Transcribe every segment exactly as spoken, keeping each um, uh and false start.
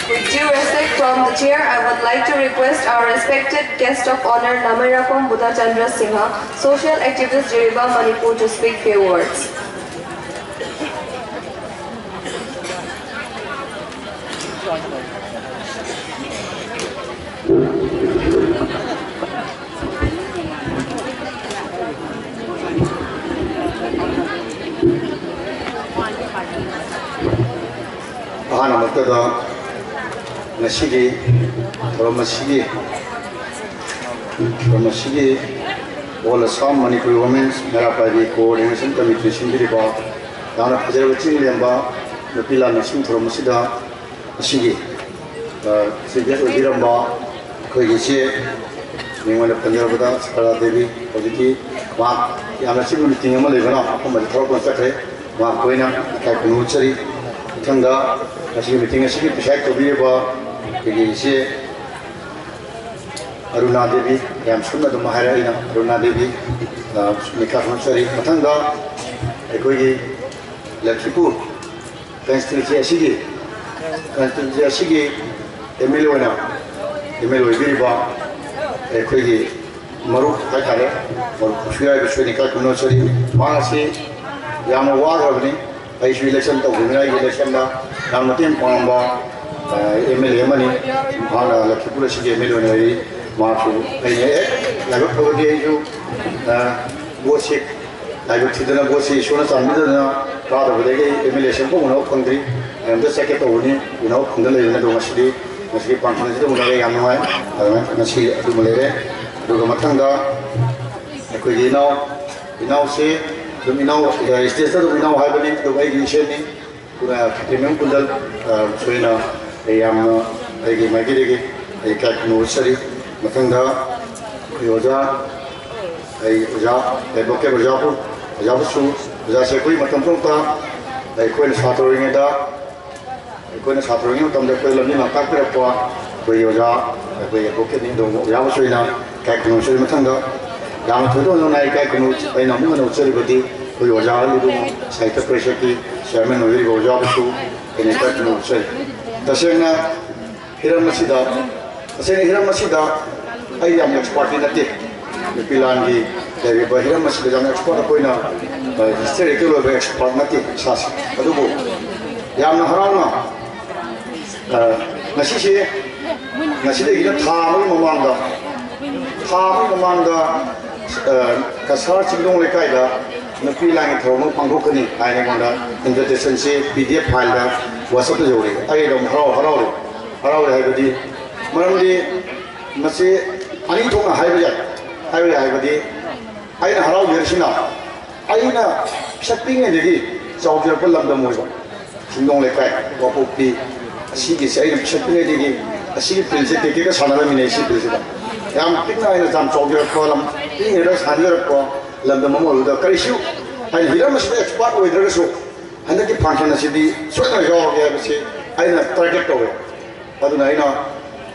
With due respect from the chair, I would like to request our respected guest of honor, Namairakom Buddha Chandra Singha, social activist, Jiribam, Manipur, to speak few words. ꯑꯍꯥꯟꯕꯃꯛꯇꯗ ꯉꯁꯤꯒꯤ ꯊꯧꯔꯝ ꯑꯁꯤꯒꯤ, ꯊꯧꯔꯝ ꯑꯁꯤꯒꯤ All Assam Manipuri Women's ꯃꯩꯔꯥ ꯄꯥꯏꯕꯤ Coordination Committee ꯁꯤꯟꯕꯤꯔꯤꯕ ꯌꯥꯝꯅ ꯐꯖꯔꯕ ꯆꯤꯡ ꯂꯦꯝꯕ ꯅꯨꯄꯤ ꯂꯥꯟꯃꯤꯁꯤꯡ ꯊꯧꯔꯝ ꯑꯁꯤꯗ ꯉꯁꯤꯒꯤ, ꯑ, chief guest ꯑꯣꯏꯕꯤꯔꯝꯕ ꯑꯩꯈꯣꯏꯒꯤ ꯏꯆꯦ, ꯃꯤꯡ ꯑꯣꯏꯅ ꯄꯟꯖꯔꯕꯗ ꯁꯔꯂꯥ ꯗꯦꯕꯤ, ꯍꯧꯖꯤꯛꯇꯤ ꯃꯍꯥꯛ ꯌꯥꯝꯅ ꯑꯆꯤꯟꯕ meeting ꯑꯃ ꯂꯩꯕꯅ ꯃꯐꯝ ꯑꯁꯤꯗ ꯊꯣꯛꯂꯛꯄ ꯆꯠꯈ꯭ꯔꯦ꯫ ꯃꯍꯥꯛꯄꯨ ꯑꯩꯅ ꯏꯀꯥꯏ ꯈꯨꯝꯅꯕ ꯎꯠꯆꯔꯤ꯫ ꯃꯊꯪꯗ ꯉꯁꯤꯒꯤ meeting ꯑꯁꯤꯒꯤ preside ꯇꯧꯕꯤꯔꯤꯕ ꯑꯩꯈꯣꯏꯒꯤ ꯏꯆꯦ ꯑꯔꯨꯅꯥ ꯗꯦꯕꯤ, ꯌꯥꯝ ꯁꯝꯅ ꯑꯗꯨꯝ ꯍꯥꯏꯔꯦ ꯑꯩꯅ, ꯑꯔꯨꯅꯥ ꯗꯦꯕꯤ, ꯑ, ꯏꯀꯥꯏ ꯈꯨꯝꯅꯕ ꯎꯠꯆꯔꯤ꯫ ꯃꯊꯪꯗ ꯑꯩꯈꯣꯏꯒꯤ ꯂꯈꯤꯄꯨꯔ constituency ꯑꯁꯤꯒꯤ, constituency ꯑꯁꯤꯒꯤ MLA ꯑꯣꯏꯅ, MLA ꯑꯣꯏꯕꯤꯔꯤꯕ ꯑꯩꯈꯣꯏꯒꯤ ꯃꯔꯨꯞ ꯍꯥꯏꯇꯥꯔꯦ, ꯃꯔꯨꯞ ꯈꯨꯁꯨꯌꯥꯏꯕꯁꯨ ꯑꯩꯅ ꯏꯀꯥꯏ ꯈꯨꯝꯅꯕ ꯎꯠꯆꯔꯤ꯫ ꯃꯍꯥꯛ ꯑꯁꯤ ꯌꯥꯝꯅ ꯋꯥꯈ꯭ꯔꯕꯅꯤ꯫ ꯑꯩꯁꯨ election ꯇꯧꯈꯤꯕꯅꯤꯅ ꯑꯩꯒꯤ election ꯗ ꯌꯥꯝ ꯃꯇꯦꯡ ꯄꯥꯡꯂꯝꯕ, ꯑ, MLA ꯑꯃꯅꯤ꯫ ꯃꯍꯥꯛꯅ ꯂꯈꯤꯄꯨꯔ ꯑꯁꯤꯒꯤ MLA ꯑꯣꯏꯅ ꯂꯩꯔꯤ꯫ ꯃꯍꯥꯛꯁꯨ ꯑꯩꯅ ꯍꯦꯛ ꯂꯥꯏꯕꯛ ꯐꯕꯗꯤ ꯑꯩꯁꯨ, ꯑ, vote ꯁꯤ ꯂꯥꯏꯕꯛ ꯊꯤꯗꯅ vote ꯁꯤ ꯏꯁꯣꯔꯅ ꯆꯥꯟꯕꯤꯗꯅ ꯀꯥꯗꯕꯗꯒꯤ ꯑꯩ MLA ꯁꯤ ꯑꯃꯨꯛ ꯎꯅꯕ ꯐꯪꯗ꯭ꯔꯤ꯫ ꯑꯩ ꯑꯝꯇ ꯆꯠꯀꯦ ꯇꯧꯕꯅꯤ, ꯎꯅꯕ ꯐꯪꯗ ꯂꯩꯕꯅꯤ꯫ ꯑꯗꯣ ꯉꯁꯤꯗꯤ, ꯉꯁꯤꯒꯤ function ꯑꯁꯤꯗ ꯎꯅꯔꯦ, ꯌꯥꯝ ꯅꯨꯡꯉꯥꯏ꯫ ꯑꯗꯨꯃꯥꯏꯅ ꯉꯁꯤ ꯑꯗꯨꯃ ꯂꯩꯔꯦ꯫ ꯑꯗꯨꯒ ꯃꯊꯪꯗ ꯑꯩꯈꯣꯏꯒꯤ ꯏꯅꯥꯎ, ꯏꯅꯥꯎꯁꯦ ꯑꯗꯨꯝ ꯏꯅꯥꯎ, stage ꯇ ꯑꯗꯨꯝ ꯏꯅꯥꯎ ꯍꯥꯏꯕꯅꯤ, ꯑꯗꯨꯝ ꯑꯩꯒꯤ ꯏꯆꯦꯅꯤ꯫ ꯄꯨꯔꯥ ꯈꯦꯇ꯭ꯔꯤꯃꯌꯨꯝ ꯀꯨꯟꯗꯜ, ꯑ, ꯁꯣꯏꯅ ꯑꯩ ꯌꯥꯝꯅ ꯑꯩꯒꯤ ꯃꯥꯏꯀꯩꯗꯒꯤ ꯑꯩ ꯏꯀꯥꯏ ꯈꯨꯝꯅꯕ ꯎꯠꯆꯔꯤ꯫ ꯃꯊꯪꯗ ꯑꯩꯈꯣꯏ ꯑꯣꯖꯥ, ꯑꯩ ꯑꯣꯖꯥ, advocate ꯑꯣꯖꯥꯕꯨ, ꯑꯣꯖꯥꯕꯨꯁꯨ, ꯑꯣꯖꯥꯁꯦ ꯑꯩꯈꯣꯏ ꯃꯇꯝ ꯄꯨꯝꯅꯃꯛꯇ ꯑꯩꯈꯣꯏꯅ ꯁꯥꯇ꯭ꯔ ꯑꯣꯏꯔꯤꯉꯩꯗ, ꯑꯩꯈꯣꯏꯅ ꯁꯥꯇ꯭ꯔ ꯑꯣꯏꯔꯤꯉꯩ ꯃꯇꯝꯗ ꯑꯩꯈꯣꯏ ꯂꯝꯕꯤ ꯂꯝꯇꯥꯛꯄꯤꯔꯛꯄ ꯑꯩꯈꯣꯏꯒꯤ ꯑꯣꯖꯥ, ꯑꯩꯈꯣꯏ advocate ꯅꯤ꯫ ꯑꯗꯨꯒ ꯑꯣꯖꯥꯕꯨꯁꯨ ꯑꯩꯅ ꯏꯀꯥꯏ ꯈꯨꯝꯅꯕ ꯎꯠꯆꯔꯤ꯫ ꯃꯊꯪꯗ ꯌꯥꯝꯅ ꯊꯣꯏꯗꯣꯛ ꯍꯦꯟꯗꯣꯛꯅ ꯏꯀꯥꯏ ꯈꯨꯝꯅꯕ ꯑꯩꯅ ꯑꯃꯨꯛ ꯍꯟꯅ ꯎꯠꯆꯔꯤꯕꯗꯤ ꯑꯩꯈꯣꯏ ꯑꯣꯖꯥ ꯑꯂꯤꯕꯨꯡ ꯁꯥꯍꯤꯇ꯭ꯌ ꯄꯔꯤꯁꯠꯀꯤ chairman ꯑꯣꯏꯕꯤꯔꯤꯕ ꯑꯣꯖꯥꯕꯨꯁꯨ ꯑꯩꯅ ꯏꯀꯥꯏ ꯈꯨꯝꯅꯕ ꯎꯠꯆꯔꯤ꯫ ꯇꯁꯦꯡꯅ ꯍꯤꯔꯝ ꯑꯁꯤꯗ ꯇꯁꯦꯡꯅ ꯍꯤꯔꯝ ꯑꯁꯤꯗ ꯑꯩ ꯌꯥꯝ ꯑꯦꯛꯁꯄꯥꯔꯠꯇꯤ ꯅꯠꯇꯦ꯫ ꯅꯨꯄꯤ ꯂꯥꯟꯒꯤ ꯂꯩꯔꯤꯕ ꯍꯤꯔꯝ ꯑꯁꯤꯗ ꯌꯥꯝ ꯑꯦꯛꯁꯄꯥꯔꯠ ꯑꯩꯈꯣꯏꯅ ꯍꯤꯁꯇꯣꯔꯤꯀꯦꯜ ꯑꯣꯏꯕ ꯑꯦꯛꯁꯄꯥꯔꯠ ꯅꯠꯇꯦ ꯏꯁꯥꯁꯦ꯫ ꯑꯗꯨꯕꯨ ꯌꯥꯝꯅ ꯍꯔꯥꯎꯅ ꯉꯁꯤꯁꯦ ꯉꯁꯤꯗꯒꯤꯅ ꯊꯥ ꯑꯃꯒꯤ ꯃꯃꯥꯡꯗ ꯊꯥ ꯑꯃꯒꯤ ꯃꯃꯥꯡꯗ ꯀꯁꯥꯔ ꯆꯤꯡꯗꯣꯡ ꯂꯩꯀꯥꯏꯗ ꯅꯨꯄꯤ ꯂꯥꯟꯒꯤ ꯊꯧꯔꯝ ꯑꯃ ꯄꯥꯡꯊꯣꯛꯀꯅꯤ ꯍꯥꯏꯅ ꯑꯩꯉꯣꯟꯗ ꯏꯟꯚꯤꯇꯦꯁꯟꯁꯦ ꯄꯤ ꯗꯤ ꯑꯦꯐ ꯐꯥꯏꯜꯗ ꯋꯥꯆꯞꯇ ꯌꯧꯔꯛꯑꯦ꯫ ꯑꯩ ꯑꯗꯨꯝ ꯍꯔꯥꯎ ꯍꯔꯥꯎꯔꯦ꯫ ꯍꯔꯥꯎꯔꯦ ꯍꯥꯏꯕꯗꯤ ꯃꯔꯝꯗꯤ ꯃꯁꯤ ꯑꯅꯤ ꯊꯣꯛꯅ ꯍꯥꯏꯕ ꯌꯥꯏ꯫ ꯍꯥꯏꯕ ꯌꯥꯏ ꯍꯥꯏꯕꯗꯤ ꯑꯩꯅ ꯍꯔꯥꯎꯖꯔꯤꯁꯤꯅ ꯑꯩꯅ ꯄꯤꯁꯛ ꯄꯤꯛꯉꯩꯗꯒꯤ ꯆꯥꯎꯖꯔꯛꯄ ꯂꯝꯗꯝ ꯑꯣꯏꯕ ꯆꯤꯡꯗꯣꯡ ꯂꯩꯀꯥꯏ ꯋꯥꯄꯣꯛꯄꯤ ꯑꯁꯤꯒꯤꯁꯦ ꯑꯩꯅ ꯄꯤꯁꯛ ꯄꯤꯛꯉꯩꯗꯒꯤ ꯑꯁꯤꯒꯤ ꯐꯤꯜꯁꯦ ꯇꯦꯛ ꯇꯦꯛꯀ ꯁꯥꯟꯅꯔꯝꯃꯤꯅꯦ꯫ ꯁꯤ ꯐꯤꯜꯁꯤꯗ ꯌꯥꯝ ꯄꯤꯛꯅ ꯑꯩꯅ ꯌꯥꯝ ꯆꯥꯎꯖꯔꯛꯄ ꯂꯝ ꯄꯤꯛꯉꯩꯗ ꯁꯥꯟꯅꯖꯔꯛꯄ ꯂꯝꯗꯝ ꯑꯃ ꯑꯣꯏꯕꯗ ꯀꯔꯤꯁꯨ ꯑꯩꯅ ꯍꯤꯔꯝ ꯑꯁꯤꯗ ꯑꯦꯛꯁꯄꯥꯔꯠ ꯑꯣꯏꯗ꯭ꯔꯒꯁꯨ ꯍꯟꯗꯛꯀꯤ ꯐꯪꯁꯟ ꯑꯁꯤꯗꯤ ꯁꯣꯏꯗꯅ ꯌꯥꯎꯔꯒꯦ ꯍꯥꯏꯕꯁꯤ ꯑꯩꯅ ꯇꯥꯔꯒꯦꯠ ꯇꯧꯋꯦ꯫ ꯑꯗꯨꯅ ꯑꯩꯅ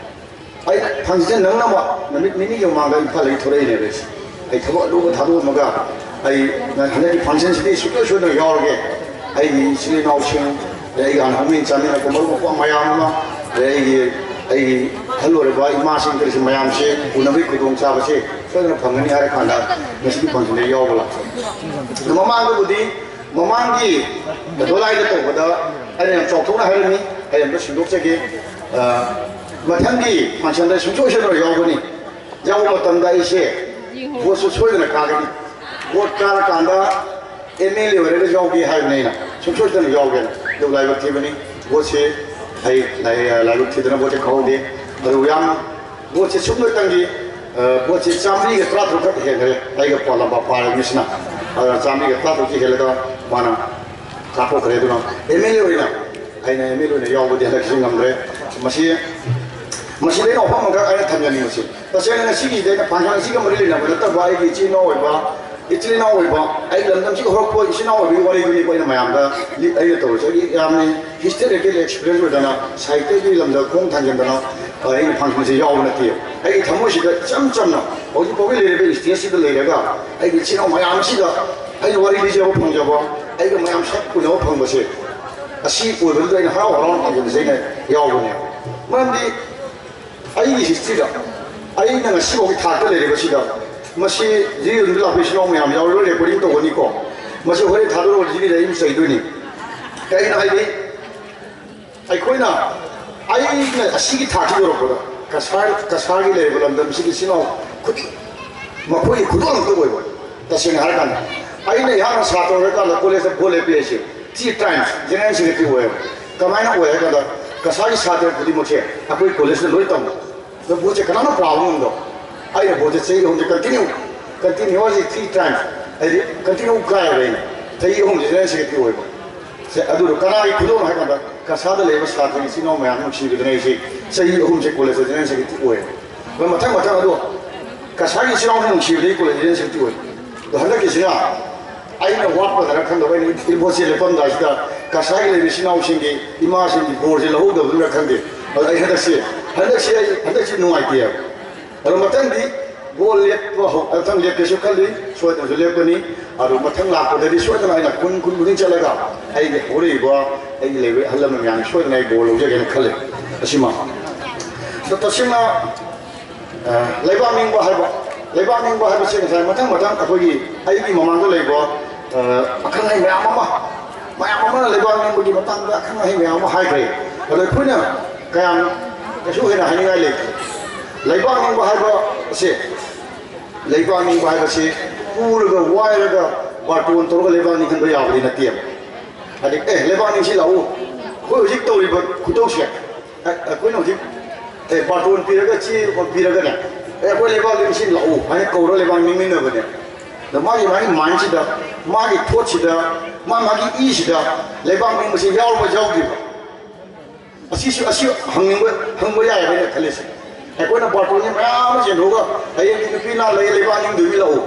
ꯑꯩꯅ ꯐꯪꯁꯟ ꯅꯪꯅꯕ ꯅꯨꯃꯤꯠ ꯅꯤꯅꯤꯒꯤ ꯃꯃꯥꯡꯗ ꯏꯝꯐꯥꯜꯗꯒꯤ ꯊꯣꯔꯛꯏꯅꯦꯕ ꯑꯩꯁꯦ꯫ ꯑꯩ ꯊꯕꯛ ꯑꯗꯨꯕꯨ ꯊꯥꯗꯣꯛꯑꯝꯃꯒ ꯑꯩ ꯍꯟꯗꯛꯀꯤ ꯐꯪꯁꯟꯁꯤꯗꯤ ꯁꯨꯡꯁꯣꯏ ꯁꯣꯏꯗꯅ ꯌꯥꯎꯔꯒꯦ꯫ ꯑꯩꯒꯤ ꯏꯆꯤꯜ ꯏꯅꯥꯎꯁꯤꯡ, ꯑꯗꯩ ꯑꯩꯒ ꯍꯥꯟꯅ ꯍꯧꯃꯤꯟ ꯆꯥꯃꯤꯟꯅꯔꯛꯄ ꯃꯔꯨꯞ ꯃꯄꯥꯡ ꯃꯌꯥꯝ ꯑꯃ, ꯑꯗꯩ ꯑꯩꯒꯤ ꯑꯩꯒꯤ ꯑꯍꯜ ꯑꯣꯏꯔꯕ ꯏꯃꯥꯁꯤꯡ ꯀꯔꯤꯁꯤꯡ ꯃꯌꯥꯝꯁꯦ ꯎꯅꯕꯒꯤ ꯈꯨꯗꯣꯡꯆꯥꯕꯁꯦ ꯁꯣꯏꯗꯅ ꯐꯪꯒꯅꯤ ꯍꯥꯏꯔ ꯀꯥꯟꯗ ꯉꯁꯤꯒꯤ ꯐꯪꯁꯟꯗ ꯌꯥꯎꯕ ꯂꯥꯛꯆꯕꯅꯤ꯫ ꯑꯗꯣ ꯃꯃꯥꯡꯗꯕꯨꯗꯤ ꯃꯃꯥꯡꯒꯤ ꯗꯣꯂꯥꯏꯗ ꯇꯧꯕꯗ ꯑꯩꯅ ꯌꯥꯝ ꯆꯥꯎꯊꯣꯛꯅ ꯍꯥꯏꯔꯝꯃꯤ꯫ ꯑꯩ ꯑꯝꯇ ꯁꯦꯡꯗꯣꯛꯆꯒꯦ꯫ ꯑ, ꯃꯊꯪꯒꯤ ꯐꯪꯁꯟꯗ ꯁꯨꯡꯁꯣꯏ ꯁꯣꯏꯗꯅ ꯌꯥꯎꯒꯅꯤ꯫ ꯌꯥꯎꯕ ꯃꯇꯝꯗ ꯑꯩꯁꯦ ꯚꯣꯠꯁꯨ ꯁꯣꯏꯗꯅ ꯀꯥꯒꯅꯤ꯫ ꯚꯣꯠ ꯀꯥꯔꯀꯥꯟꯗ ꯑꯦꯝ ꯑꯦꯜ ꯑꯦ ꯑꯣꯏꯔꯒ ꯌꯥꯎꯒꯦ ꯍꯥꯏꯕꯅꯤ ꯑꯩꯅ꯫ ꯁꯨꯡꯁꯣꯏ ꯁꯣꯏꯗꯅ ꯌꯥꯎꯒꯦꯅ꯫ ꯑꯗꯨ ꯂꯥꯏꯕꯛ ꯊꯤꯕꯅꯤ꯫ ꯚꯣꯠꯁꯦ ꯑꯩ ꯂꯥꯏ-, ꯂꯥꯏꯕꯛ ꯊꯤꯗꯅ ꯚꯣꯠꯁꯦ ꯀꯥꯍꯧꯗꯦ꯫ ꯑꯗꯨꯕꯨ ꯌꯥꯝ ꯚꯣꯠꯁꯦ ꯁꯨꯞꯅꯇꯪꯒꯤ, ꯑ, ꯚꯣꯠꯁꯦ ꯆꯥꯃꯔꯤꯒ ꯇꯔꯥꯇꯔꯨꯛ ꯈꯛ ꯍꯦꯟꯈ꯭ꯔꯦ꯫ ꯑꯩꯒ ꯄꯥ-, ꯂꯝꯕꯥ ꯄꯥꯔꯕ ꯃꯤꯁꯤꯅ꯫ ꯑꯗꯨꯅ ꯆꯥꯃꯔꯤꯒ ꯇꯔꯥꯇꯔꯨꯛꯇꯤ ꯍꯦꯜꯂꯒ ꯃꯥꯅ ꯀꯥꯊꯣꯛꯈ꯭ꯔꯦ꯫ ꯑꯗꯨꯅ ꯑꯦꯝ ꯑꯦꯜ ꯑꯦ ꯑꯣꯏꯅ, ꯑꯩꯅ ꯑꯦꯝ ꯑꯦꯜ ꯑꯦ ꯑꯣꯏꯅ ꯌꯥꯎꯕꯗꯤ ꯍꯟꯗꯛꯁꯤ ꯉꯝꯗ꯭ꯔꯦ꯫ ꯃꯁꯤ, ꯃꯁꯤꯗ ꯑꯩꯅ ꯋꯥꯐꯝ ꯑꯃꯈꯛ ꯑꯩꯅ ꯊꯝꯖꯅꯤꯡꯕꯁꯤ, ꯇꯁꯦꯡꯅ ꯉꯁꯤꯒꯤꯗꯤ ꯑꯩꯅ ꯐꯪꯁꯟ ꯑꯁꯤꯒ ꯃꯔꯤ ꯂꯩꯅꯕ ꯅꯠꯇꯕ ꯑꯩꯒꯤ ꯏꯆꯤꯜ ꯏꯅꯥꯎ ꯑꯣꯏꯕ, ꯏꯆꯤꯜ ꯏꯅꯥꯎ ꯑꯣꯏꯕ, ꯑꯩ ꯂꯝꯗꯝꯁꯤꯒꯤ ꯍꯧꯔꯛꯄ ꯏꯆꯤꯜ ꯏꯅꯥꯎ ꯑꯣꯏꯕꯒꯤ ꯋꯥꯔꯤꯗꯨꯅꯤꯀꯣ ꯑꯩꯅ ꯃꯌꯥꯝꯗ ꯂꯤ-, ꯑꯩꯅ ꯇꯧꯔꯤꯁꯦ꯫ ꯑꯩꯒꯤ ꯌꯥꯝꯅ ꯍꯤꯁꯇꯣꯔꯤꯀꯦꯜ ꯑꯦꯛꯁꯄꯤꯔꯤꯌꯦꯟꯁ ꯑꯣꯏꯗꯅ ꯁꯥꯍꯤꯇ꯭ꯌꯒꯤ ꯂꯝꯗ ꯈꯣꯡ ꯊꯥꯡꯖꯤꯟꯗꯅ, ꯑ, ꯑꯩꯅ ꯐꯪꯁꯟꯁꯦ ꯌꯥꯎꯕ ꯅꯠꯇꯦ꯫ ꯑꯩꯒꯤ ꯊꯃꯣꯏꯁꯤꯗ ꯏꯆꯝ ꯆꯝꯅ ꯍꯧꯖꯤꯛ ꯐꯥꯎꯒꯤ ꯂꯩꯔꯤꯕ ꯁ꯭ꯇꯦꯖꯁꯤꯗ ꯂꯩꯔꯒ ꯑꯩꯒꯤ ꯏꯆꯤꯜ ꯏꯅꯥꯎ ꯃꯌꯥꯝꯁꯤꯗ ꯑꯩꯅ ꯋꯥꯔꯤ ꯂꯤꯖꯕ ꯐꯪꯖꯕ, ꯑꯩꯒ ꯃꯌꯥꯝ ꯁꯛ ꯎꯅꯕ ꯐꯪꯕꯁꯦ ꯑꯁꯤ ꯑꯣꯏꯕꯗꯨꯗ ꯑꯩꯅ ꯍꯔꯥꯎ ꯍꯔꯥꯎꯅ ꯇꯧꯖꯕꯁꯦ ꯑꯩꯅ ꯌꯥꯎꯕꯅꯦ꯫ ꯃꯔꯝꯗꯤ ꯑꯩꯒꯤ ꯍꯤꯁꯇ꯭ꯔꯤꯗ, ꯑꯩꯅ ꯉꯁꯤꯐꯥꯎꯒꯤ ꯊꯥꯛꯇ ꯂꯩꯔꯤꯕꯁꯤꯗ, ꯃꯁꯤ ꯖꯤꯔꯤꯗ ꯂꯥꯛꯄ ꯏꯆꯤꯜ ꯏꯅꯥꯎ ꯃꯌꯥꯝ ꯌꯥꯎꯔꯤ, ꯂꯣꯏ ꯔꯦꯀꯣꯔꯗꯤꯡ ꯇꯧꯒꯅꯤꯀꯣ꯫ ꯃꯁꯤ ꯍꯣꯔꯦꯟ ꯊꯥꯗꯣꯔꯛꯑꯣ, ꯖꯤꯔꯤꯗ ꯑꯩ ꯑꯗꯨꯝ ꯆꯩꯗꯣꯏꯅꯤ꯫ ꯀꯩꯒꯤꯅꯣ ꯍꯥꯏꯗꯤ, ꯑꯩꯈꯣꯏꯅ, ꯑꯩꯅ ꯑꯁꯤꯒꯤ ꯊꯥꯛꯁꯤ ꯌꯧꯔꯛꯄꯗ, ꯀꯁꯥꯔ, ꯀꯁꯥꯔꯒꯤ ꯂꯩꯔꯤꯕ ꯂꯝꯗꯝꯁꯤꯒꯤ ꯏꯆꯤꯜ ꯏꯅꯥꯎ ꯈꯨꯗꯤꯡ, ꯃꯈꯣꯏꯒꯤ ꯈꯨꯗꯣꯜ ꯑꯃꯈꯛ ꯑꯣꯏꯕ꯫ ꯇꯁꯦꯡꯅ ꯍꯥꯏꯔꯀꯥꯟꯗ, ꯑꯩꯅ ꯑꯩꯍꯥꯛꯅ ꯁꯥꯇ꯭ꯔ ꯑꯣꯏꯔꯀꯥꯟꯗ ꯀꯣꯂꯦꯖꯇ ꯚꯣꯠ ꯂꯦꯞꯄꯤ ꯍꯥꯏꯁꯦ, ꯊ꯭ꯔꯤ ꯇꯥꯏꯝꯁ ꯖꯦꯅꯔꯦꯜ ꯁꯦꯀ꯭ꯔꯦꯇꯔꯤ ꯑꯣꯏꯌꯦꯕ꯫ ꯀꯃꯥꯏꯅ ꯑꯣꯏ ꯍꯥꯏ ꯀꯥꯟꯗ, ꯀꯁꯥꯔꯒꯤ ꯁꯥꯇ꯭ꯔ ꯈꯨꯗꯤꯡꯃꯛꯁꯦ ꯑꯩꯈꯣꯏ ꯀꯣꯂꯦꯖꯇ ꯂꯣꯏ ꯇꯝꯕ꯫ ꯑꯗꯣ ꯚꯣꯠꯁꯦ ꯀꯅꯥꯝꯅ ꯄꯥꯕ ꯉꯝꯗꯕ꯫ ꯑꯩꯅ ꯚꯣꯠꯁꯦ ꯆꯍꯤ ꯑꯍꯨꯝꯁꯦ ꯀꯟꯇꯤꯅ꯭ꯌꯨ, ꯀꯟꯇꯤꯅ꯭ꯌꯨꯁꯂꯤ ꯊ꯭ꯔꯤ ꯇꯥꯏꯝꯁ, ꯍꯥꯏꯗꯤ ꯀꯟꯇꯤꯅ꯭ꯌꯨ ꯀꯥꯏꯌꯦꯕ ꯑꯩꯅ꯫ ꯆꯍꯤ ꯑꯍꯨꯝꯁꯦ ꯖꯦꯅꯔꯦꯜ ꯁꯦꯀ꯭ꯔꯦꯇꯔꯤ ꯑꯣꯏꯕ꯫ ꯁꯦ, ꯑꯗꯨꯗꯣ ꯀꯅꯥꯒꯤ ꯈꯨꯗꯣꯜꯅꯣ ꯍꯥꯏ ꯀꯥꯟꯗ, ꯀꯁꯥꯔꯗ ꯂꯩꯕ ꯁꯥꯇ꯭ꯔ ꯏꯆꯤꯜ ꯏꯅꯥꯎ ꯃꯌꯥꯝ ꯅꯨꯡꯁꯤꯕꯗꯅ ꯑꯩꯁꯦ ꯆꯍꯤ ꯑꯍꯨꯝꯁꯦ ꯀꯣꯂꯦꯖꯇ ꯖꯦꯅꯔꯦꯜ ꯁꯦꯀ꯭ꯔꯦꯇꯔꯤ ꯑꯣꯏꯌꯦꯕ꯫ ꯑꯗꯣ ꯃꯊꯪ ꯃꯊꯪ ꯑꯗꯣ ꯀꯁꯥꯔꯒꯤ ꯏꯆꯤꯜ ꯏꯅꯥꯎꯁꯤꯡ ꯅꯨꯡꯁꯤꯕꯗꯒꯤ ꯀꯣꯂꯦꯖ ꯖꯦꯅꯔꯦꯜ ꯁꯦꯀ꯭ꯔꯦꯇꯔꯤ ꯑꯣꯏꯕ꯫ ꯑꯗꯣ ꯍꯟꯗꯛꯀꯤꯁꯤꯅ ꯑꯩꯅ ꯋꯥꯠꯄꯗꯔ ꯈꯪꯗꯕ, ꯑꯩꯅ ꯏꯌꯥꯔꯄꯣꯔꯠꯁꯦ ꯂꯦꯞꯄꯝꯗꯥꯏꯁꯤꯗ ꯀꯁꯥꯔꯒꯤ ꯂꯩꯔꯤꯕ ꯏꯆꯤꯜ ꯏꯅꯥꯎꯁꯤꯡꯒꯤ, ꯏꯃꯥꯁꯤꯡꯒꯤ ꯕꯣꯔꯁꯦ ꯂꯧꯍꯧꯗꯕꯗꯨꯅ ꯈꯪꯗꯦ꯫ ꯑꯗꯣ ꯑꯩ ꯍꯟꯗꯛꯁꯦ, ꯍꯟꯗꯛꯁꯦ ꯑꯩ, ꯍꯟꯗꯛꯁꯤ ꯅꯨꯡꯉꯥꯏꯇꯦꯕ꯫ ꯑꯗꯣ ꯃꯊꯪꯗꯤ ꯕꯣꯜ ꯂꯦꯞꯄ ꯍꯧ-, ꯃꯊꯪ ꯂꯦꯞꯀꯦꯁꯨ ꯈꯜꯂꯤ, ꯁꯣꯏꯗꯅꯁꯨ ꯂꯦꯞꯀꯅꯤ꯫ ꯑꯗꯣ ꯃꯊꯪ ꯂꯥꯛꯄꯗꯗꯤ ꯁꯣꯏꯗꯅ ꯑꯩꯅ ꯈꯨꯟ ꯈꯨꯟ ꯈꯨꯗꯤꯡ ꯆꯠꯂꯒ ꯑꯩꯒꯤ ꯍꯧꯔꯛꯏꯕ ꯑꯩꯒꯤ ꯂꯩꯕ ꯑꯍꯜ ꯂꯃꯟ ꯃꯌꯥꯝꯒꯤ ꯁꯣꯏꯗꯅ ꯑꯩ ꯕꯣꯜ ꯂꯧꯖꯒꯦꯅ ꯈꯜꯂꯤ꯫ ꯑꯁꯤꯃ꯫ ꯑꯗꯣ ꯇꯁꯦꯡꯅ ꯑ, ꯂꯩꯕꯥꯛ ꯅꯤꯡꯕ ꯍꯥꯏꯕ, ꯂꯩꯕꯥꯛ ꯅꯤꯡꯕ ꯍꯥꯏꯕꯁꯤ ꯉꯁꯥꯏ ꯃꯊꯪ ꯃꯊꯪ ꯑꯩꯈꯣꯏꯒꯤ, ꯑꯩꯒꯤ ꯃꯃꯥꯡꯗ ꯂꯩꯕ, ꯑ, ꯑꯈꯪ ꯑꯍꯩ ꯃꯌꯥꯝ ꯑꯃ, ꯃꯌꯥꯝ ꯑꯃꯅ ꯂꯩꯕꯥꯛ ꯅꯤꯡꯕꯒꯤ ꯃꯇꯥꯡꯗ ꯑꯈꯪ ꯑꯍꯩ ꯃꯌꯥꯝ ꯑꯃ ꯍꯥꯏꯈ꯭ꯔꯦ꯫ ꯑꯗꯣ ꯑꯩꯈꯣꯏꯅ ꯀꯌꯥꯝ ꯀꯩꯁꯨ ꯍꯦꯟꯅ ꯍꯥꯏꯅꯤꯡꯉꯥꯏ ꯂꯩꯇꯦ꯫ ꯂꯩꯕꯥꯛ ꯅꯤꯡꯕ ꯍꯥꯏꯕ ꯑꯁꯦ, ꯂꯩꯕꯥꯛ ꯅꯤꯡꯕ ꯍꯥꯏꯕꯁꯤ ꯄꯨꯔꯒ ꯋꯥꯏꯔꯒ ꯕꯥꯔꯇꯣꯟ ꯇꯧꯔꯒ ꯂꯩꯕꯥꯛ ꯅꯤꯡꯍꯟꯕ ꯌꯥꯕꯗꯤ ꯅꯠꯇꯦꯕ꯫ ꯍꯥꯏꯗꯤ, "ꯑꯦ, ꯂꯩꯕꯥꯛ ꯅꯤꯡꯁꯤ ꯂꯥꯛꯎ, ꯑꯩꯈꯣꯏ ꯍꯧꯖꯤꯛ ꯇꯧꯔꯤꯕ ꯈꯨꯗꯧꯁꯦ, ꯑ-, ꯑꯩꯈꯣꯏꯅ ꯍꯧꯖꯤꯛ, ꯑꯦ, ꯕꯥꯔꯇꯣꯟ ꯄꯤꯔꯒ ꯆꯦ ꯑꯃ ꯄꯤꯔꯒꯅꯦ, ꯑꯦ, ꯑꯩꯈꯣꯏ ꯂꯩꯕꯥꯛ ꯂꯦꯝꯁꯤ ꯂꯥꯛꯎ" ꯍꯥꯏꯅ ꯀꯧꯔꯒ ꯂꯩꯕꯥꯛ ꯅꯤꯡꯃꯤꯟꯅꯕꯅꯦ꯫ ꯑꯗꯣ ꯃꯥꯒꯤ, ꯃꯥꯒꯤ ꯃꯥꯏꯟꯁꯤꯗ, ꯃꯥꯒꯤ ꯊꯣꯠꯁꯤꯗ, ꯃꯥ, ꯃꯥꯒꯤ ꯏꯁꯤꯗ ꯂꯩꯕꯥꯛ ꯅꯤꯡꯕꯁꯤ ꯌꯥꯎꯕ ꯌꯥꯎꯗ꯭ꯔꯤꯕ? ꯑꯁꯤꯁꯨ, ꯑꯁꯤ ꯍꯪꯅꯤꯡꯕ, ꯍꯪꯕ ꯌꯥꯏ ꯍꯥꯏꯅ ꯈꯜꯂꯤꯁꯦ꯫ ꯑꯩꯈꯣꯏꯅ ꯕꯥꯔꯇꯣꯟꯁꯦ ꯃꯌꯥꯝ ꯑꯃ ꯆꯦꯟꯊꯣꯛꯑꯒ, "ꯍꯌꯦꯡꯗꯤ ꯅꯨꯄꯤ ꯂꯥ ꯂꯩ, ꯂꯩꯕꯥꯛ ꯅꯤꯡꯗꯣꯏ ꯃꯤ ꯂꯥꯛꯎ,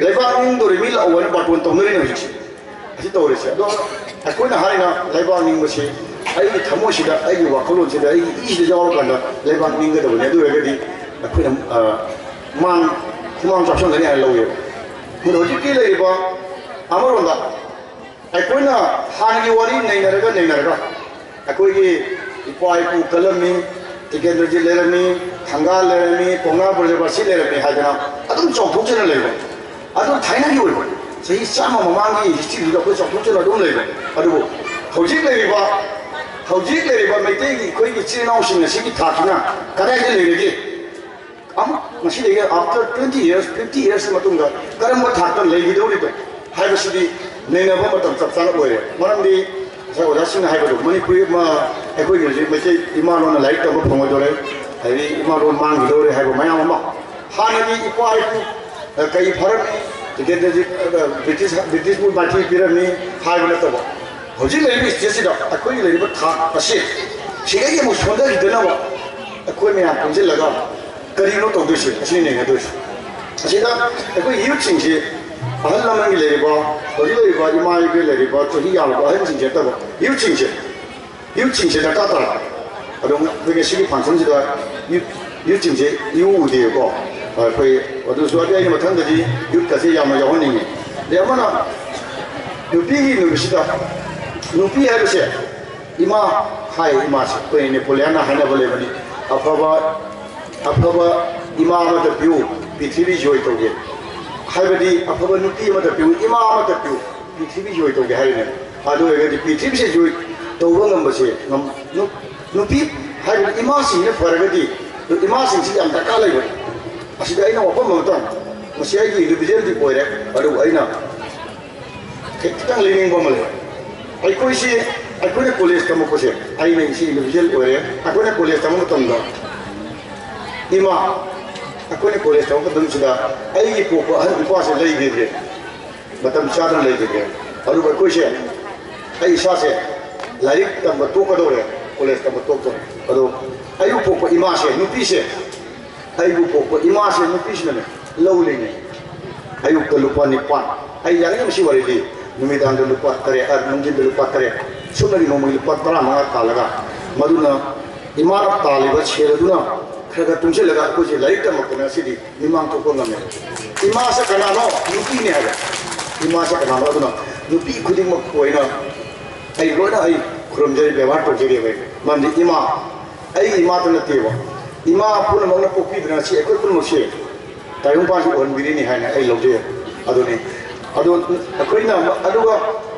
ꯂꯩꯕꯥꯛ ꯅꯤꯡꯗꯣꯔꯤ ꯃꯤ ꯂꯥꯛꯎ" ꯍꯥꯏꯅ ꯕꯥꯔꯇꯣꯟ ꯇꯧꯅꯔꯤꯅꯦ ꯍꯧꯖꯤꯛꯁꯦ꯫ ꯑꯁꯤ ꯇꯧꯔꯤꯁꯦ꯫ ꯑꯗꯣ ꯑꯩꯈꯣꯏꯅ ꯍꯥꯏꯅ ꯂꯩꯕꯥꯛ ꯅꯤꯡꯕꯁꯤ ꯑꯩꯒꯤ ꯊꯃꯣꯏꯁꯤꯗ, ꯑꯩꯒꯤ ꯋꯥꯈꯜꯂꯣꯟꯁꯤꯗ, ꯑꯩꯒꯤ ꯏꯁꯤꯗ ꯌꯥꯎꯔꯀꯥꯟꯗ ꯂꯩꯕꯥꯛ ꯅꯤꯡꯒꯗꯕꯅꯤ꯫ ꯑꯗꯨ ꯑꯣꯏꯔꯒꯗꯤ ꯑꯩꯈꯣꯏꯅ, ꯑ, ꯃꯥꯡ, ꯈꯨꯃꯥꯡ ꯆꯥꯎꯁꯟꯒꯅꯤ ꯍꯥꯏꯅ ꯂꯧꯋꯦꯕ꯫ ꯑꯗꯣ ꯍꯧꯖꯤꯛꯀꯤ ꯂꯩꯔꯤꯕ, ꯑꯃꯔꯣꯝꯗ ꯑꯩꯈꯣꯏꯅ ꯍꯥꯟꯅꯒꯤ ꯋꯥꯔꯤ ꯅꯩꯅꯔꯒ ꯅꯩꯅꯔꯒ ꯑꯩꯈꯣꯏꯒꯤ ꯏꯄꯥ ꯏꯄꯨ ꯀꯜꯂꯝꯃꯤ, ꯇꯤꯀꯦꯟꯗ꯭ꯔꯖꯤꯠ ꯂꯩꯔꯝꯃꯤ, ꯊꯪꯒꯥꯜ ꯂꯩꯔꯝꯃꯤ, ꯄꯥꯎꯅꯥ ꯕ꯭ꯔꯖꯕꯥꯁꯤ ꯂꯩꯔꯝꯃꯤ ꯍꯥꯏꯗꯅ ꯑꯗꯨꯝ ꯆꯥꯎꯊꯣꯛꯆꯅ ꯂꯩꯕ꯫ ꯑꯗꯨ ꯊꯥꯏꯅꯒꯤ ꯑꯣꯏꯕ ꯆꯍꯤ ꯆꯥꯝꯃ ꯃꯃꯥꯡꯒꯤ ꯍꯤꯁꯇ꯭ꯔꯤꯗꯨꯗ ꯑꯩꯈꯣꯏ ꯆꯥꯎꯊꯣꯛꯆꯅ ꯑꯗꯨꯝ ꯂꯩꯕ꯫ ꯑꯗꯨꯕꯨ ꯍꯧꯖꯤꯛ ꯂꯩꯔꯤꯕ, ꯍꯧꯖꯤꯛ ꯂꯩꯔꯤꯕ ꯃꯩꯇꯩꯒꯤ ꯑꯩꯈꯣꯏꯒꯤ ꯏꯆꯤꯜ ꯏꯅꯥꯎꯁꯤꯡ ꯑꯁꯤꯒꯤ ꯊꯥꯛꯁꯤꯅ ꯀꯗꯥꯏꯗ ꯂꯩꯔꯒꯦ? ꯑꯃꯨꯛ ꯉꯁꯤꯗꯒꯤ after twenty years, fifty years ꯃꯇꯨꯡꯗ ꯀꯔꯝꯕ ꯊꯥꯛꯇ ꯂꯩꯒꯗꯧꯔꯤꯕꯅꯣ ꯍꯥꯏꯕꯁꯤꯗꯤ ꯅꯩꯅꯕ ꯃꯇꯝ ꯆꯞ ꯆꯥꯅ ꯑꯣꯏꯔꯦ꯫ ꯃꯔꯝꯗꯤ ꯉꯁꯥꯏ ꯑꯣꯖꯥꯁꯤꯡꯅ ꯍꯥꯏꯕꯗꯣ, ꯃꯅꯤꯄꯨꯔꯤ ꯑꯃ, ꯑꯩꯈꯣꯏꯒꯤ ꯍꯧꯖꯤꯛ ꯃꯩꯇꯩ ꯏꯃꯥ ꯂꯣꯟꯅ ꯂꯥꯏꯔꯤꯛ ꯇꯝꯕ ꯐꯪꯉꯣꯏꯗꯧꯔꯦ, ꯍꯥꯏꯗꯤ ꯏꯃꯥ ꯂꯣꯟ ꯃꯥꯡꯈꯤꯗꯧꯔꯦ ꯍꯥꯏꯕ ꯃꯌꯥꯝ ꯑꯃ꯫ ꯍꯥꯟꯅꯗꯤ ꯏꯄꯥ ꯏꯄꯨ, ꯑ, ꯀꯩ ꯐꯥꯔꯝꯃꯤ, ꯇꯤꯀꯦꯟꯗ꯭ꯔꯖꯤꯠ, ꯑ, ꯕ꯭ꯔꯤꯇꯤꯁ, ꯕ꯭ꯔꯤꯇꯤꯁꯄꯨ ꯃꯥꯏꯊꯤ ꯄꯤꯔꯝꯃꯤ ꯍꯥꯏꯕ ꯅꯠꯇꯕ, ꯍꯧꯖꯤꯛ ꯂꯩꯔꯤꯕ ꯁ꯭ꯇꯦꯠꯁꯤꯗ ꯑꯩꯈꯣꯏꯒꯤ ꯂꯩꯔꯤꯕ ꯊꯥꯛ ꯑꯁꯤ ꯁꯤꯗꯒꯤ ꯑꯃꯨꯛ ꯁꯣꯟꯊꯈꯤꯗꯅꯕ ꯑꯩꯈꯣꯏ ꯃꯌꯥꯝ ꯄꯨꯟꯁꯤꯜꯂꯒ ꯀꯔꯤꯅꯣ ꯇꯧꯗꯣꯏꯁꯦ? ꯑꯁꯤꯅꯤ ꯅꯩꯅꯗꯣꯏꯁꯦ꯫ ꯑꯁꯤꯗ ꯑꯩꯈꯣꯏ ꯌꯨꯠꯁꯤꯡꯁꯤ, ꯑꯍꯜ ꯂꯃꯟꯒꯤ ꯂꯩꯔꯤꯕ, ꯍꯧꯖꯤꯛ ꯂꯩꯔꯤꯕ ꯏꯃꯥꯒꯤ ꯂꯩꯔꯤꯕ ꯆꯍꯤ ꯌꯥꯝꯂꯕ ꯑꯍꯜꯁꯤꯡꯁꯤ ꯅꯠꯇꯕ, ꯌꯨꯠꯁꯤꯡꯁꯦ, ꯌꯨꯠꯁꯤꯡꯁꯦ ꯗꯔꯀꯥꯔ ꯇꯥꯏ꯫ ꯑꯗꯣ ꯑꯩꯈꯣꯏ ꯉꯁꯤꯒꯤ ꯐꯪꯁꯟꯁꯤꯗ ꯌꯨꯠ, ꯌꯨꯠꯁꯤꯡꯁꯦ ꯏꯎ ꯎꯗꯦꯕꯀꯣ꯫ ꯑꯩꯈꯣꯏ ꯑꯗꯨꯁꯨ ꯑꯗꯩ ꯑꯩꯅ ꯃꯊꯪꯗꯗꯤ ꯌꯨꯠꯀꯁꯦ ꯌꯥꯝꯅ ꯌꯥꯎꯍꯟꯅꯤꯡꯉꯤ꯫ ꯑꯗꯩ ꯑꯃꯅ ꯅꯨꯄꯤꯒꯤ ꯅꯨꯃꯤꯠꯁꯤꯗ, ꯅꯨꯄꯤ ꯍꯥꯏꯕꯁꯦ ꯏꯃꯥ ꯍꯥꯏ, ꯏꯃꯥꯁꯦ ꯑꯩꯈꯣꯏ ꯅꯦꯄꯣꯂꯤꯌꯥꯟꯅ ꯍꯥꯏꯅꯕ ꯂꯩꯕꯅꯤ, "ꯑꯐꯕ, ꯑꯐꯕ ꯏꯃꯥ ꯑꯃꯗ ꯄꯤꯌꯨ, ꯄ꯭ꯔꯤꯊꯤꯕꯤ ꯖꯣꯏ ꯇꯧꯒꯦ"꯫ ꯍꯥꯏꯕꯗꯤ ꯑꯐꯕ ꯅꯨꯄꯤ ꯑꯃꯗ ꯄꯤꯌꯨ, ꯏꯃꯥ ꯑꯃꯗ ꯄꯤꯌꯨ, ꯄ꯭ꯔꯤꯊꯤꯕꯤ ꯖꯣꯏ ꯇꯧꯒꯦ ꯍꯥꯏꯔꯤꯅꯦ꯫ ꯑꯗꯨ ꯑꯣꯏꯔꯒꯗꯤ ꯄ꯭ꯔꯤꯊꯤꯕꯤꯁꯦ ꯖꯣꯏ ꯇꯧꯕ ꯉꯝꯕꯁꯦ ꯉꯝ-, ꯅꯨ-, ꯅꯨꯄꯤ ꯍꯥꯏꯕꯗꯤ ꯏꯃꯥꯁꯤꯡꯁꯤꯅ ꯐꯔꯒꯗꯤ, ꯏꯃꯥꯁꯤꯡꯁꯤ ꯌꯥꯝ ꯗꯔꯀꯥꯔ ꯂꯩꯕꯅꯤ꯫ ꯑꯁꯤꯗ ꯑꯩꯅ ꯋꯥꯐꯝ ꯑꯃꯇꯪ, ꯃꯁꯤ ꯑꯩꯒꯤ ꯏꯟꯗꯤꯕꯤꯖꯨꯋꯦꯜꯗꯤ ꯑꯣꯏꯔꯦ, ꯑꯗꯨꯕꯨ ꯑꯩꯅ ꯈꯤꯇꯪ ꯂꯩꯅꯤꯡꯕ ꯑꯃ ꯂꯩ꯫ ꯑꯩꯈꯣꯏꯁꯤ, ꯑꯩꯈꯣꯏꯅ ꯀꯣꯂꯦꯖ ꯇꯝꯃꯛꯄꯁꯦ, ꯑꯩꯅ ꯏꯆꯦ ꯏꯟꯗꯤꯕꯤꯖꯨꯋꯦꯜ ꯑꯣꯏꯔꯦ, ꯑꯩꯈꯣꯏꯅ ꯀꯣꯂꯦꯖ ꯇꯝꯕ ꯃꯇꯝꯗ ꯏꯃꯥ, ꯑꯩꯈꯣꯏꯅ ꯀꯣꯂꯦꯖ ꯇꯝꯕ ꯃꯇꯝꯁꯤꯗ ꯑꯩꯒꯤ ꯄꯣꯛꯄ ꯑꯍꯟ ꯏꯄꯥꯁꯦ ꯂꯩꯈꯤꯗ꯭ꯔꯦ, ꯃꯇꯝ ꯆꯥꯗꯅ ꯂꯩꯈꯤꯗ꯭ꯔꯦ꯫ ꯑꯗꯨꯒ ꯑꯩꯈꯣꯏꯁꯦ, ꯑꯩ ꯏꯁꯥꯁꯦ ꯂꯥꯏꯔꯤꯛ ꯇꯝꯕ ꯇꯣꯛꯀꯗꯧꯔꯦ, ꯀꯣꯂꯦꯖ ꯇꯝꯕ ꯇꯣꯛꯇꯧꯔꯦ꯫ ꯑꯗꯣ ꯑꯩꯕꯨ ꯄꯣꯛꯄ ꯏꯃꯥꯁꯦ, ꯅꯨꯄꯤꯁꯦ, ꯑꯩꯕꯨ ꯄꯣꯛꯄ ꯏꯃꯥꯁꯦ ꯅꯨꯄꯤꯁꯤꯅꯅꯦ ꯂꯧ ꯂꯤꯡꯉꯦ꯫ ꯑꯌꯨꯛꯇ ꯂꯨꯄꯥ ꯅꯤꯄꯥꯟ, ꯑꯩ ꯌꯥꯔꯤꯉꯩ ꯃꯁꯤ ꯋꯥꯔꯤꯗꯤ, ꯅꯨꯃꯤꯗꯥꯡꯗ ꯂꯨꯄꯥ ꯇꯔꯦꯠ, ꯑ, ꯅꯨꯡꯊꯤꯟꯗ ꯂꯨꯄꯥ ꯇꯔꯦꯠ, ꯁꯨꯞꯅꯒꯤ ꯅꯣꯡꯃꯒꯤ ꯂꯨꯄꯥ ꯇꯔꯥꯃꯉꯥ ꯇꯥꯜꯂꯒ, ꯃꯗꯨꯅ ꯏꯃꯥꯅ ꯇꯥꯜꯂꯤꯕ ꯁꯦꯜ ꯑꯗꯨꯅ ꯈꯔ ꯈꯔ ꯇꯨꯡꯁꯤꯜꯂꯒ ꯑꯩꯈꯣꯏꯁꯦ ꯂꯥꯏꯔꯤꯛ ꯇꯝꯃꯛꯇꯅ ꯉꯁꯤꯗꯤ ꯃꯤꯃꯥꯡ ꯊꯣꯛꯄ ꯉꯝꯃꯦ꯫ ꯏꯃꯥꯁꯦ ꯀꯅꯥꯅꯣ? ꯅꯨꯄꯤꯅꯦ ꯍꯥꯏꯕ꯫ ꯏꯃꯥꯁꯦ ꯀꯅꯥꯅꯣ? ꯑꯗꯨꯅ ꯅꯨꯄꯤ ꯈꯨꯗꯤꯡꯃꯛꯄꯨ ꯑꯩꯅ, ꯑꯩ ꯂꯣꯏꯅ ꯑꯩ ꯈꯨꯔꯨꯝꯖꯔꯤ, ꯕꯦꯕꯥꯔ ꯇꯧꯖꯔꯤꯕ ꯑꯩ꯫ ꯃꯔꯝꯗꯤ ꯏꯃꯥ, ꯑꯩꯒꯤ ꯏꯃꯥꯇ ꯅꯠꯇꯦꯕ, ꯏꯃꯥ ꯄꯨꯝꯅꯃꯛꯅ ꯄꯣꯛꯄꯤꯗꯨꯅ ꯁꯤ ꯑꯩꯈꯣꯏ ꯄꯨꯝꯅꯃꯛꯁꯦ ꯇꯥꯏꯕꯪꯄꯥꯟꯁꯤ ꯎꯍꯟꯕꯤꯔꯤꯅꯤ ꯍꯥꯏꯅ ꯑꯩ ꯂꯧꯖꯩ꯫ ꯑꯗꯨꯅꯤ꯫ ꯑꯗꯨ ꯑꯩꯈꯣꯏꯅ, ꯑꯗꯨꯒ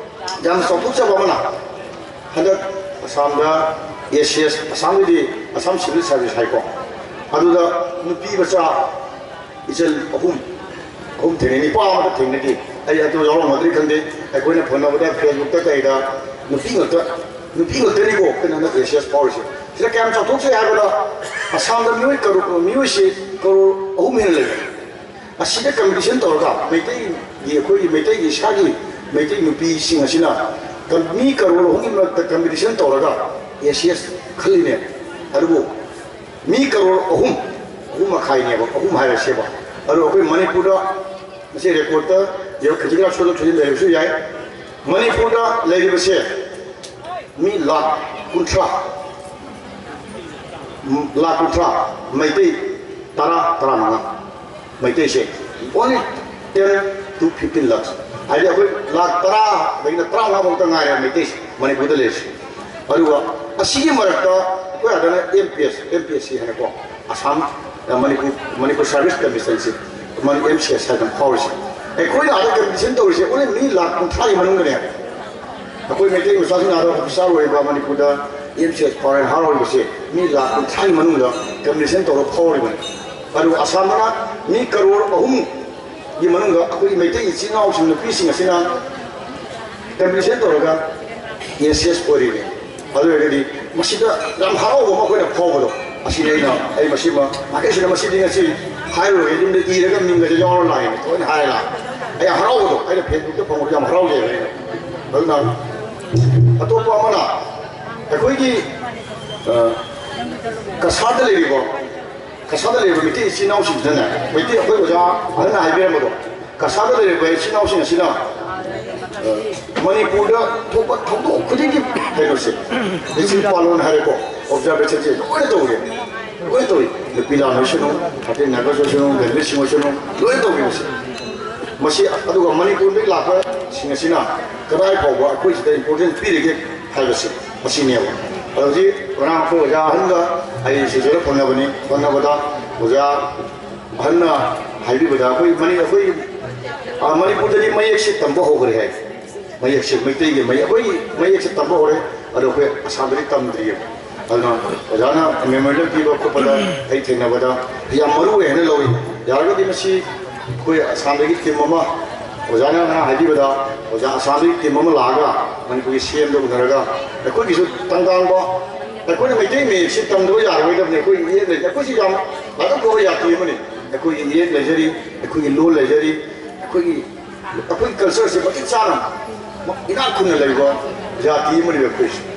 ꯌꯥꯝ ꯆꯥꯎꯊꯣꯛꯆꯕ ꯑꯃꯅ, ꯍꯟꯗꯛ ꯑꯁꯥꯝꯗ ꯑꯦ ꯁꯤ ꯑꯦꯁ, ꯑꯁꯥꯝꯒꯤꯗꯤ ꯑꯁꯥꯝ ꯁꯤꯚꯤꯜ ꯁꯥꯔꯚꯤꯁ ꯍꯥꯏꯀꯣ, ꯑꯗꯨꯗ ꯅꯨꯄꯤ ꯃꯆꯥ ꯏꯆꯜ ꯑꯍꯨꯝ, ꯑꯍꯨꯝ ꯊꯦꯡꯅꯩ, ꯅꯤꯄꯥ ꯑꯃꯠꯇ ꯊꯦꯡꯅꯗꯦ꯫ ꯑꯩ ꯑꯗꯨ ꯌꯥꯎꯔꯝꯒꯗ꯭ꯔꯤ ꯈꯪꯗꯦ꯫ ꯑꯩꯈꯣꯏꯅ ꯐꯪꯅꯕꯗ ꯐꯦꯁꯕꯨꯛꯇ ꯀꯩꯗ ꯅꯨꯄꯤ ꯉꯥꯛꯇ, ꯅꯨꯄꯤ ꯉꯥꯛꯇꯅꯤꯀꯣ ꯑꯩꯈꯣꯏꯅ ꯍꯟꯗꯛ ꯑꯦ ꯁꯤ ꯑꯦꯁ ꯐꯥꯎꯔꯤꯁꯦ꯫ ꯁꯤꯗ ꯀꯌꯥꯝ ꯆꯥꯎꯊꯣꯛꯆꯩ ꯍꯥꯏꯕꯗ, ꯑꯁꯥꯝꯗ ꯃꯤꯑꯣꯏ ꯀꯔꯣ-, ꯃꯤꯑꯣꯏꯁꯤ ꯀꯔꯣꯔ ꯑꯍꯨꯝ ꯍꯦꯟꯅ ꯂꯩ꯫ ꯑꯁꯤꯗ ꯀꯝꯄꯤꯇꯤꯁꯟ ꯇꯧꯔꯒ ꯃꯩꯇꯩꯒꯤ, ꯑꯩꯈꯣꯏꯒꯤ ꯃꯩꯇꯩꯒꯤ ꯏꯁꯥꯒꯤ ꯃꯩꯇꯩ ꯅꯨꯄꯤꯁꯤꯡ ꯑꯁꯤꯅ ꯀꯝ-, ꯃꯤ ꯀꯔꯣꯔ ꯑꯍꯨꯝꯒꯤ ꯃꯔꯛꯇ ꯀꯝꯄꯤꯇꯤꯁꯟ ꯇꯧꯔꯒ ꯑꯦ ꯁꯤ ꯑꯦꯁ ꯈꯜꯂꯤꯅꯦ꯫ ꯑꯗꯨꯕꯨ ꯃꯤ ꯀꯔꯣꯔ ꯑꯍꯨꯝ, ꯑꯍꯨꯝ ꯃꯈꯥꯏꯅꯦꯕ, ꯑꯍꯨꯝ ꯍꯥꯏꯔꯁꯦꯕ꯫ ꯑꯗꯣ ꯑꯩꯈꯣꯏ ꯃꯅꯤꯄꯨꯔꯗ ꯃꯁꯤ ꯔꯦꯀꯣꯔꯠꯇ ꯌꯦꯡꯉꯨ, ꯈꯖꯤꯛ ꯈꯔ ꯁꯣꯏꯗꯣꯛ ꯁꯣꯏꯖꯤꯟ ꯂꯩꯔꯕꯁꯨ ꯌꯥꯏ꯫ ꯃꯅꯤꯄꯨꯔꯗ ꯂꯩꯔꯤꯕꯁꯦ ꯃꯤ ꯂꯥꯈ ꯀꯨꯟꯊ꯭ꯔꯥ, ꯂꯥꯈ ꯀꯨꯟꯊ꯭ꯔꯥ, ꯃꯩꯇꯩ ꯇꯔꯥ, ꯇꯔꯥꯃꯉꯥ, ꯃꯩꯇꯩꯁꯦ only ten to fifteen lakhs, ꯍꯥꯏꯗꯤ ꯑꯩꯈꯣꯏ ꯂꯥꯈ ꯇꯔꯥꯗꯒꯤꯅ ꯇꯔꯥꯃꯉꯥ ꯐꯥꯎꯇ ꯉꯥꯏꯔꯦ ꯃꯩꯇꯩꯁꯦ ꯃꯅꯤꯄꯨꯔꯗ ꯂꯩꯔꯤꯁꯦ꯫ ꯑꯗꯨꯒ ꯑꯁꯤꯒꯤ ꯃꯔꯛꯇ ꯑꯩꯈꯣꯏ ꯑꯗꯅ M P S, M P S C ꯍꯥꯏꯅꯀꯣ, ꯑꯁꯥꯝ, ꯑ, ꯃꯅꯤꯄꯨꯔ, ꯃꯅꯤꯄꯨꯔ ꯁꯥꯔꯚꯤꯁ ꯀꯃꯤꯁꯟꯁꯦ, ꯃꯅꯤ-, ꯑꯦꯝ ꯁꯤ ꯑꯦꯁ ꯍꯥꯏꯗꯅ ꯐꯥꯎꯔꯤꯁꯦ꯫ ꯑꯩꯈꯣꯏꯅ ꯑꯥꯗ ꯀꯝꯄꯤꯇꯤꯁꯟ ꯇꯧꯔꯤꯁꯦ only ꯃꯤ ꯂꯥꯈ ꯀꯨꯟꯊ꯭ꯔꯥꯒꯤ ꯃꯅꯨꯡꯗꯅꯦ꯫ ꯑꯩꯈꯣꯏ ꯃꯩꯇꯩ ꯃꯆꯥꯁꯤꯡꯅ ꯑꯥꯗ ꯑꯣꯐꯤꯁꯥꯔ ꯑꯣꯏꯔꯤꯕ ꯃꯅꯤꯄꯨꯔꯗ ꯑꯦꯝ ꯁꯤ ꯑꯦꯁ ꯐꯥꯎꯔꯦ ꯍꯥꯏꯔꯤꯕꯁꯦ ꯃꯤ ꯂꯥꯈ ꯀꯨꯟꯊ꯭ꯔꯥꯒꯤ ꯃꯅꯨꯡꯗ ꯀꯝꯄꯤꯇꯤꯁꯟ ꯇꯧꯔꯒ ꯐꯥꯎꯔꯤꯕꯅꯤ꯫ ꯑꯗꯨꯒ ꯑꯁꯥꯝꯅ ꯃꯤ ꯀꯔꯣꯔ ꯑꯍꯨꯝꯒꯤ ꯃꯅꯨꯡꯗ ꯑꯩꯈꯣꯏꯒꯤ ꯃꯩꯇꯩ ꯏꯆꯤꯜ ꯏꯅꯥꯎꯁꯤꯡ, ꯅꯨꯄꯤꯁꯤꯡ ꯑꯁꯤꯅ ꯀꯝꯄꯤꯇꯤꯁꯟ ꯇꯧꯔꯒ ꯑꯦ ꯁꯤ ꯑꯦꯁ ꯑꯣꯏꯔꯤꯅꯤ꯫ ꯑꯗꯨ ꯑꯣꯏꯔꯒꯗꯤ ꯃꯁꯤꯗ ꯌꯥꯝ ꯍꯔꯥꯎꯕ ꯑꯃ ꯑꯩꯈꯣꯏꯅ ꯐꯥꯎꯕꯗꯣ, ꯑꯁꯤꯅꯤ ꯑꯩꯅ, ꯑꯩ ꯃꯁꯤꯃ, ꯃꯥꯏꯀꯩꯁꯤꯗ ꯃꯁꯤꯗꯤ ꯉꯁꯤ ꯍꯥꯏꯔꯨꯔꯒꯦ, ꯌꯨꯝꯗ ꯏꯔꯒ ꯃꯤꯡꯒꯁꯦ ꯌꯥꯎꯔ ꯂꯥꯛꯑꯦꯅꯦ, ꯊꯑꯣꯏꯅ ꯍꯥꯏꯔ ꯂꯥꯛꯑꯦ꯫ ꯑꯩ ꯍꯔꯥꯎꯕꯗꯣ, ꯑꯩꯅ ꯐꯦꯁꯕꯨꯛꯇ ꯐꯪꯕꯗꯣ ꯌꯥꯝ ꯍꯔꯥꯎꯖꯩꯕ ꯑꯩꯅ꯫ ꯑꯗꯨꯅ ꯑꯇꯣꯞꯄ ꯑꯃꯅ ꯑꯩꯈꯣꯏꯒꯤ, ꯑ, ꯀꯁꯥꯔꯗ ꯂꯩꯔꯤꯕ, ꯀꯁꯥꯔꯗ ꯂꯩꯔꯤꯕ ꯃꯩꯇꯩ ꯏꯆꯤꯜ ꯏꯅꯥꯎꯁꯤꯡꯁꯤꯅꯅꯦ, ꯃꯩꯇꯩ ꯑꯩꯈꯣꯏ ꯑꯣꯖꯥ ꯑꯍꯟꯅ ꯍꯥꯏꯕꯤꯔꯝꯕꯗꯣ, ꯀꯁꯥꯔꯗ ꯂꯩꯔꯤꯕ ꯏꯆꯤꯜ ꯏꯅꯥꯎꯁꯤꯡ ꯑꯁꯤꯅ, ꯑ, ꯃꯅꯤꯄꯨꯔꯗ ꯊꯣꯛꯄ ꯊꯧꯗꯣꯛ ꯈꯨꯗꯤꯡꯒꯤ ꯀꯩꯅꯣꯁꯦ, ꯂꯤꯆꯤ ꯄꯥꯂꯣꯟ ꯍꯥꯏꯔꯦꯀꯣ, ꯑꯣꯕꯖꯥꯔꯕꯦꯁꯟꯁꯦ ꯂꯣꯏꯅ ꯇꯧꯔꯦ, ꯂꯣꯏꯅ ꯇꯧꯏ꯫ ꯅꯨꯄꯤ ꯂꯥꯟ ꯑꯣꯏꯁꯅꯨ, ꯑꯇꯩ ꯅꯥꯒꯥꯁ ꯑꯣꯏꯁꯅꯨ, ꯒꯟꯃꯤꯠꯁꯤꯡ ꯑꯣꯏꯁꯅꯨ, ꯂꯣꯏꯅ ꯇꯧꯕꯤꯕꯁꯦ꯫ ꯃꯁꯤ ꯑꯗꯨꯒ ꯃꯅꯤꯄꯨꯔꯗꯒꯤ ꯂꯥꯛꯄꯁꯤꯡ ꯑꯁꯤꯅ ꯀꯗꯥꯏ ꯐꯥꯎꯕ ꯑꯩꯈꯣꯏꯁꯤꯗ ꯏꯝꯄꯣꯔꯇꯦꯟꯁ ꯄꯤꯔꯤꯒꯦ ꯍꯥꯏꯕꯁꯤ ꯃꯁꯤꯅꯦꯕ꯫ ꯑꯗꯣ ꯍꯧꯖꯤꯛ ꯉꯔꯥꯡ ꯑꯩꯈꯣꯏ ꯑꯣꯖꯥ ꯑꯍꯟꯒ ꯑꯩ ꯁꯤꯁꯤꯗ ꯐꯪꯅꯕꯅꯤ꯫ ꯐꯪꯅꯕꯗ ꯑꯣꯖꯥ ꯑꯍꯟꯅ ꯍꯥꯏꯕꯤꯕꯗ ꯑꯩꯈꯣꯏ ꯃꯅꯤ ꯑꯩꯈꯣꯏ ꯃꯅꯤꯄꯨꯔꯗꯗꯤ ꯃꯌꯦꯛꯁꯦ ꯇꯝꯕ ꯍꯧꯈ꯭ꯔꯦ ꯍꯥꯏ꯫ ꯃꯌꯦꯛꯁꯦ ꯃꯩꯇꯩꯒꯤ ꯃꯌꯦꯛ ꯑꯩꯈꯣꯏꯒꯤ ꯃꯌꯦꯛꯁꯦ ꯇꯝꯕ ꯍꯧꯔꯦ꯫ ꯑꯗꯣ ꯑꯩꯈꯣꯏ ꯑꯁꯥꯝꯗꯗꯤ ꯇꯝꯗ꯭ꯔꯤꯑꯕ꯫ ꯑꯗꯨꯅ ꯑꯣꯖꯥꯅ ꯃꯦꯃꯣꯔꯤꯌꯦꯜ ꯄꯤꯕ ꯈꯣꯠꯄꯗ ꯑꯩ ꯊꯦꯡꯅꯕꯗ ꯌꯥꯝ ꯃꯔꯨ ꯑꯣꯏ ꯍꯥꯏꯅ ꯂꯧꯏ꯫ ꯌꯥꯔꯒꯗꯤ ꯃꯁꯤ ꯑꯩꯈꯣꯏ ꯑꯁꯥꯝꯗꯒꯤ ꯇꯤꯝ ꯑꯃ, ꯑꯣꯖꯥꯅ ꯉꯔꯥꯡ ꯍꯥꯏꯕꯤꯕꯗ, ꯑꯣꯖꯥ ꯑꯁꯥꯝꯗꯒꯤ ꯇꯤꯝ ꯑꯃ ꯂꯥꯛꯑꯒ ꯃꯅꯤꯄꯨꯔꯒꯤ ꯁꯤ ꯑꯦꯝꯗ ꯎꯅꯔꯒ ꯑꯩꯈꯣꯏꯒꯤꯁꯨ ꯇꯪꯗꯥꯡꯕ, ꯑꯩꯈꯣꯏꯅ ꯃꯩꯇꯩ ꯃꯌꯦꯛꯁꯤ ꯇꯝꯗꯕ ꯌꯥꯔꯔꯣꯏꯗꯕꯅꯤ꯫ ꯑꯩꯈꯣꯏꯒꯤ ꯏꯌꯦꯛ ꯂꯩ, ꯑꯩꯈꯣꯏꯁꯤ ꯌꯥꯝ ꯂꯥꯏꯕꯛ ꯐꯕ ꯖꯥꯇꯤ ꯑꯃꯅꯤ꯫ ꯑꯩꯈꯣꯏꯒꯤ ꯏꯌꯦꯛ ꯂꯩꯖꯔꯤ, ꯑꯩꯈꯣꯏꯒꯤ ꯂꯣꯟ ꯂꯩꯖꯔꯤ, ꯑꯩꯈꯣꯏꯒꯤ ꯑꯩꯈꯣꯏꯒꯤ ꯀꯜꯆꯔꯁꯦ ꯃꯇꯤꯛ ꯆꯥꯅ ꯏꯅꯥꯛ ꯈꯨꯟꯅ ꯂꯩꯕ ꯖꯥꯇꯤ ꯑꯃꯅꯦꯕ ꯑꯩꯈꯣꯏꯁꯦ꯫